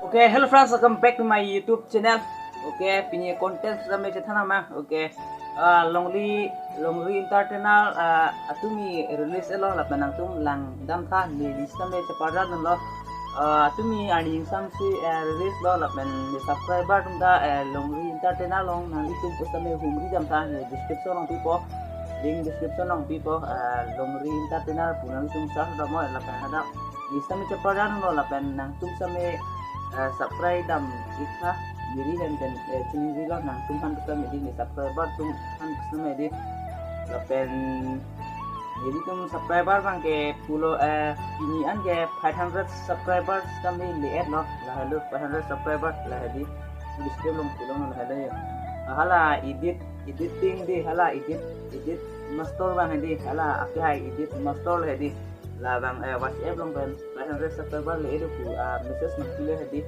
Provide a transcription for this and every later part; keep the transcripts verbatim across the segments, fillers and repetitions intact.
Okay, hello friends, welcome back to my YouTube channel. Okay, pini content sitame chethan nang ma. Okay, ah, Longri, Longri Entertainer, ah, atumi release lo lapen nangtum langdamtha, neli sitame cheparjandunlo. Ah, atumi arni ingsamsi, eh, release lo lapen ne subscriber atum ta, eh, Longri Entertainer along nanglitum pusitame humridamtha, ne description along pipo, link description along pipo, eh, Longri Entertainer pu nanglitum search damnoi lapen hadak ne sitame cheparjandunlo lapen nangtum sitame, eh, subscribe dam-iktha, neli pen pen, eh, chiningrilo, nangtum aphan pusitame dei, ne subscriber atum aphan pusitame dei. Lapen nelitum subscriber abangke pulo, eh, pini an ke five hundred subscribers kami le-etlo, lahelo five hundred subscriber lahelo dei. Description along pulo lahelo ya. Hala edit, editing dei, hala edit, edit master abang dei, hala akehai edit master lahelo dei. Labang, eh, WhatsApp along pen five hundred subscriber le-et pu, ah, message nangpilo lahelo dei.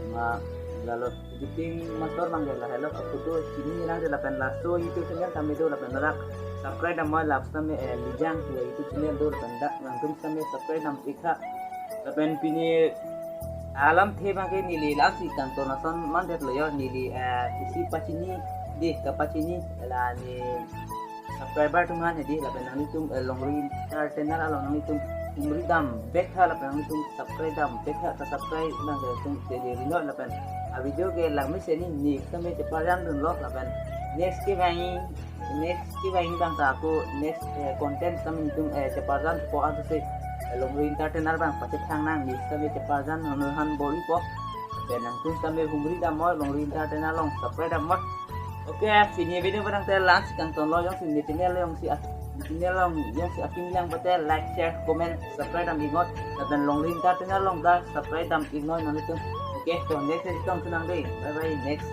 Ma, lalo editing master abangke lahelo, a photo chini nang dei lapen laso YouTube channel tame do lapen rak subscribe damnoi, laso tame, eh, Lijang pu YouTube channel do lapen dak nangtum sitame subscribe dam-iktha. Lapen pini alamthe abangke neli lasi kangton ason mandetlo yo, neli, eh, isi pachini dei, kapachini la ne subscriber atum aphan dei lapen nanglitum, eh, Longri Entertainer along nanglitum humridam-iktha lapen nanglitum subscribe dam-iktha, ta subscribe nang tum te dei rinoi lapen a video ke langmesen ne sitame cheparjandunlo lapen next kevang, next kevang abang ta ako next, eh, content sitame nelitum, eh, cheparjanpo ansi, eh, Longri Entertainer abang pachethang nang, ne sitame cheparjandun aphan bor-ipo. Lapen nangtum sitame humridamnoi, Longri Entertainer along subscribe damnoi. Okay, pini video abang ta la-ansi kangtonlo, jongsi ne channel jongsi ak-, channel along jongsi akim lang pute like, share, comment, subscribe dam-iknoi. Lapen Longri Entertainer along ta subscribe dam-iknoi nanglitum. Okay, to next video along chetong nang dei. Bye bye, next.